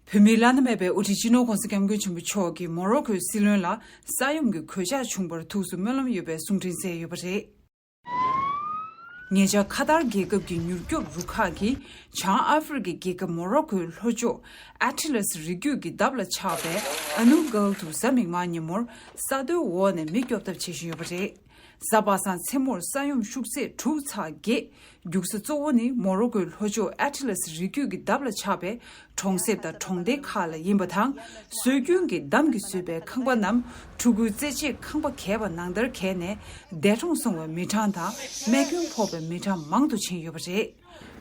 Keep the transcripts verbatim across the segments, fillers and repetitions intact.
བོད་མིའི་བླ་ན་མེད་པའི་དབུ་ཁྲིད་སྤྱི་ནོར་༧གོང་ས་༧སྐྱབས་མགོན་ཆེན་པོ་མཆོག་གིས་མོ་རོ་ཀོའི་སྲིད་བློན་ལ་ས་ཡོམ་གྱི་གོད་ཆག་བྱུང་བར་ཐུགས་སུ་སྨོན་ལམ་ཡོད་པའི་གསུང་འཕྲིན་བསྩལ་ཡོད་པ་རེད། ཉེ་ཆར་ཁ་ཏར་རྒྱལ་ཁབ་ཀྱི་མྱུར་སྐྱོབ་རུ་ཁག་གིས་བྱང་ཨ་ཧྥེ་རི་ཁའི་རྒྱལ་ཁབ་མོ་རོ་ཀོའི་ལྷོ་ཕྱོགས་ཨ་ཊི་ལས་རི་རྒྱུད་ཀྱི་འདབས་ལ་ཆགས་པའི་ཨ་ནུ་གལ་དུ་གཟའ་མིག་དམར་ཉིན་མོར་ས་རྡོའི་འོག་ནས་མི་སྐྱོབ་ཐབས་བྱེད་བཞིན་ཡོད་པ་རེད། གཟའ་པ་སངས་མཚན་མོར་ས་ཡོམ་ཤུགས་ཚད་དྲུག་ཚེག་བརྒྱད། རྒྱུག་ས་གཙོ་བོ་ནི་མོ་རོ་ཀོའི་ལྷོ་ཕྱོགས་ཨ་ཊི་ལས་རི་རྒྱུད་ཀྱི་འདབས་ལ་ཆགས་པའི་གྲོང་གསེབ་དང་གྲོང་སྡེ་ཁག་ལ་ཡིན་པ་དང་། སྲོལ་རྒྱུན་གྱི་འདམ་གྱིས་བཟོས་པའི་ཁང་པ་རྣམས་ཕྲུ་གུའི་རྩེད་ཆས་ཁང་པ་གས་པ་ནང་ལྟར་གས་ནས་འདས་གྲོངས་སོང་བའི་མི་གྲངས་དང་རྨས་སྐྱོན་ཕོག་པའི་མི་གྲངས་མང་དུ་ཕྱིན་ཡོད་པ་རེད།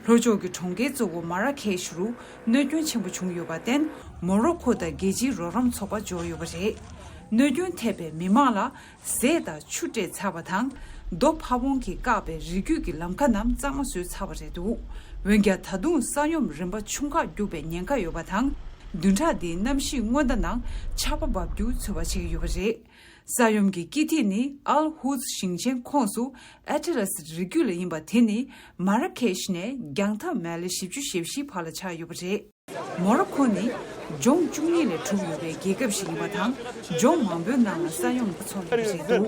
ལྷོ་ཕྱོགས་ཀྱི་གྲོང་ཁྱེར་གཙོ་བོ་མ་ར་ཁེཤ་རུ་གནོད་སྐྱོན་ཆེན་པོ་བྱུང་ཡོད་པར་བརྟེན། མོ་རོ་ཁོ་དང་རྒྱལ་སྤྱིའི་རོགས་རམ་ཚོགས་པ་འབྱོར་ཡོད་པ་རེད། གནོད་སྐྱོན་ཐེབས་པའི་མི་མང་ལ་ཟས་དང་ཆུ་སྤྲད་ཚར་བ་དང་། རྡོ་ཕ་བོང་གིས་བཀག་པའི་རི་རྒྱུད་ཀྱི་ལམ་ཁ་རྣམས་གཙང་མ་བཟོས་ཚར་བ་རེད་འདུག་འོན་ཀྱང་། ད་དུང་ས་ཡོམ་རིམ་པ་ཆུང་ཁག་རྒྱུག་པའི་ཉེན་ཁ་ཡོད་པ་དང་། བདུན་ཕྲག་འདིའི་གནམ་གཤིས་སྔོན་བརྡ་ནང་ཆར་པ་འབབ་རྒྱུ་ཚོད་དཔག་བྱེད་ཀྱི་ཡོད་པ་རེད། ས་ཡོམ་གྱི་དཀྱིལ་ཐིག་ནི་ཨལ་ཧུཛ་ཞིང་ཆེན་ཁོངས་སུ་ཨ་ཊི་ལས་རི་རྒྱུད་ལ་ཡིན་པ། དེ་ནི་མ་ར་ཁེཤ་ནས་རྒྱང་ཐག་མེལ་ལེ་བཞི་བཅུ་ཞེ་བཞི་བར་ལ་ཆགས་ཡོད་པ་རེད། མོ་རོ་ཁོ་ནི་ལྗོངས་བཅུ་གཉིས་ལས་གྲུབ་ཡོད་པའི་རྒྱལ་ཁབ་ཞིག་ཡིན་པ་དང་། ལྗོངས་མང་པོའི་ནང་ལ་ས་ཡོམ་ཚོར་ཡོད་པ་རེད་འདུག་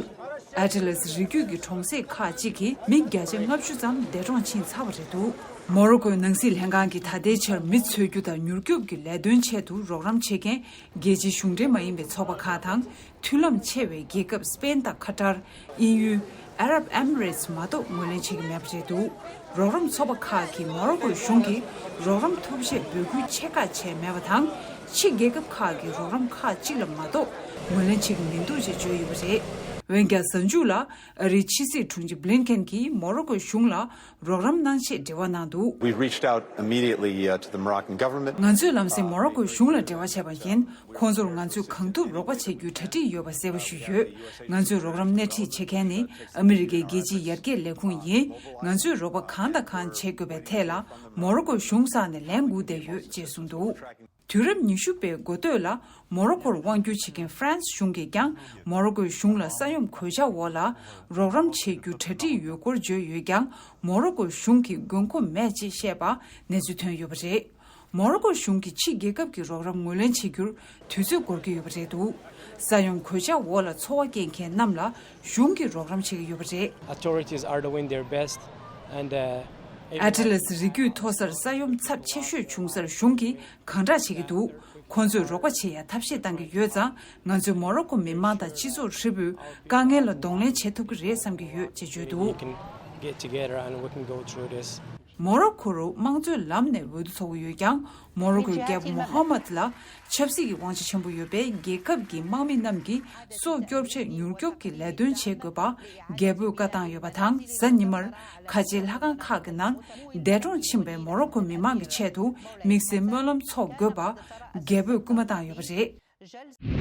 ཨ་ཊི་ལས་རི་རྒྱུད་ཀྱི་གྲོང་གསེབ་ཁག་ཅིག་གི་མི་བརྒྱ་ཆ་ལྔ་བཅུ་ཙམ་འདས་གྲོངས་ཕྱིན་ཚར་བ་རེད་འདུག་མོ་རོ་ཀོའི་ནང་སྲིད་ལྷན་ཁང་གིས་ད་ལྟའི་ཆར་མི་འཚོལ་རྒྱུ་དང་མྱུར་སྐྱོབ་ཀྱི་ལས་དོན་ཆེད་དུ་རོགས་རམ་བྱེད་མཁན་རྒྱལ་སྤྱིའི་གཞུང་འབྲེལ་མ་ཡིན་པའི་ཚོགས་པ་ཁག་དང་། མཐུན་ལམ་ཆེ་བའི་རྒྱལ་ཁབ་སི་པེན་དང་ཁ་ཏར། དབྱིན་ཡུལ། ཨ་རབ་ཨེ་མི་རེ་ཊི་མ་གཏོགས་ངོས་ལེན་བྱེད་ཀྱི་མེད་པ་རེད་འདུག་རོགས་རམ་ཚོགས་པ་ཁག་གིས་མོ་རོ་ཀོའི་གཞུང་གིས་རོགས་རམ་ཐོབ་ཆེད་འབོད་སྐུལ་ཆེ་ཁག་བྱས་མེད་པ་དང་། ཕྱི་རྒྱལ་ཁབ་ཁག་གིས་རོགས་རམ་ཁག་ཅིག་ལ་མ་གཏོགས་ངོས་ལེན་བྱེད་ཀྱི་མི་འདུག་ཅེས་བརྗོད་ཡོད་པ་རེད། འོན་ཀྱང་། གཟའ་མཇུག་ལ་ཨ་རིའི་ཕྱི་སྲིད་དྲུང་ཆེ་བྷི་ལིན་ཁེན་གྱིས་མོ་རོ་ཀོའི་གཞུང་ལ་རོགས་རམ་གནང་ཆེད་འབྲེལ་བ་གནང་འདུག We reached out immediately, uh, to the Moroccan government. ང་ཚོས་ལམ་སེང་མོ་རོ་ཀོའི་གཞུང་ལ་འབྲེལ་བ་བྱས་པ་ཡིན། ཁོང་ཚོར་ང་ཚོས་གང་ཐུབ་རོགས་པ་བྱེད་རྒྱུའི་གྲ་སྒྲིག་ཡོད་པ་གསལ་པོ་ཞུས་ཡོད། ང་ཚོས་རོགས་རམ་སྣེ་ཁྲིད་བྱེད་མཁན་ནི་ཨ་མི་རི་ཀའི་རྒྱལ་སྤྱིའི་ཡར་རྒྱས་ལས་ཁུངས་ཡིན། ང་ཚོས་རོགས་པ་གང་དང་གང་བྱེད་དགོས་པའི་ཐད་ལ་མོ་རོ་ཀོའི་གཞུང་ས་ནས་ལན་སྒུག་བསྡད་ཡོད་ཅེས་གསུངས་འདུག་དུས་རབས་ཉི་ཤུ་པའི་འགོ་སྟོད་ལ་མོ་རོ་ཀོར་དབང་བསྒྱུར་བྱེད་མཁན་ཧྥ་རན་སི་གཞུང་གིས་ཀྱང་མོ་རོ་ཀོའི་གཞུང་ལ་ས་ཡོམ་གོད་ཆག་འོག་ལ་རོགས་རམ་བྱེད་རྒྱུ་གྲ་སྒྲིག་ཡོད་སྐོར་བརྗོད་ཡོད་ཀྱང་། མོ་རོ་ཀོ་གཞུང་གིས་དགོས་མཁོ་མེད་ཅེས་བཤད་པ་གནས་ཚུལ་ཐོན་ཡོད་པ་རེད། མོ་རོ་ཀོ་གཞུང་གིས་ཕྱི་རྒྱལ་ཁབ་ཀྱི་རོགས་རམ་ངོས་ལེན་བྱེད་རྒྱུར་དུས་ཚོད་འགོར་གྱི་ཡོད་པ་རེད་འདུག་ས་ཡོམ་གོད་ཆག་འོག་ལ་འཚོ་བ་སྐྱེལ་མཁན་རྣམས་ལ་གཞུང་གིས་རོགས་རམ་བྱེད་ཀྱི་ཡོད་པ་རེད། Authorities are doing their best, and, uh, ཨ་ཊི་ལས་རི་རྒྱུད་མཐོ་སར་ས་ཡོམ་ཚབས་ཆེ་ཤོས་བྱུང་སར་གཞུང་གིས་གང་དྲག་བྱེད་ཀྱི་འདུག་ཁོང་ཚོས་རོགས་པ་བྱེད་ཡ་ཐབས་ཤེས་གཏང་གི་ཡོད་ཙང་། ང་ཚོས་མོ་རོ་ཀོ་མི་མང་དང་སྤྱི་ཚོགས་ཧྲིལ་པོས་དཀའ་ངལ་ལ་གདོང་ལེན་བྱེད་ཐུབ་ཀྱི་རེད་བསམ་གྱི་ཡོད་ཅེས་བརྗོད་འདུག We can get together and we can go through this. མོ་རོ་ཁོ་རུ་དམངས་གཙོའི་ལམ་ནས་འོས་བསྡུ་ཚོགས་ཀྱི་ཡོད་ཀྱང་། མོ་རོ་ཀོའི་རྒྱལ་པོ་མོ་ཧམ་མད་ལ་ཆབ་སྲིད་ཀྱི་དབང་ཆ་ཆེན་པོ་ཡོད་པས། རྒྱལ་ཁབ་ཀྱི་དམག་མི་རྣམས་ཀྱིས་སྲོག་སྐྱོབ་ཆེད་མྱུར་སྐྱོབ་ཀྱི་ལས་དོན་བྱེད་དགོས་པ་རྒྱལ་པོས་བཀའ་བཏང་ཡོད་པ་དང་། གཟའ་ཉི་མར་ཁ་ཆེའི་ལྷ་ཁང་ཁག་གི་ནང་འདས་གྲོངས་ཕྱིན་པའི་མོ་རོ་ཀོ་མི་མང་གི་ཆེད་དུ་དམིགས་བསལ་སྨོན་ལམ་འཚོགས་དགོས་པ་རྒྱལ་པོས་སྐུལ་མ་བཏང་ཡོད་པ་རེད།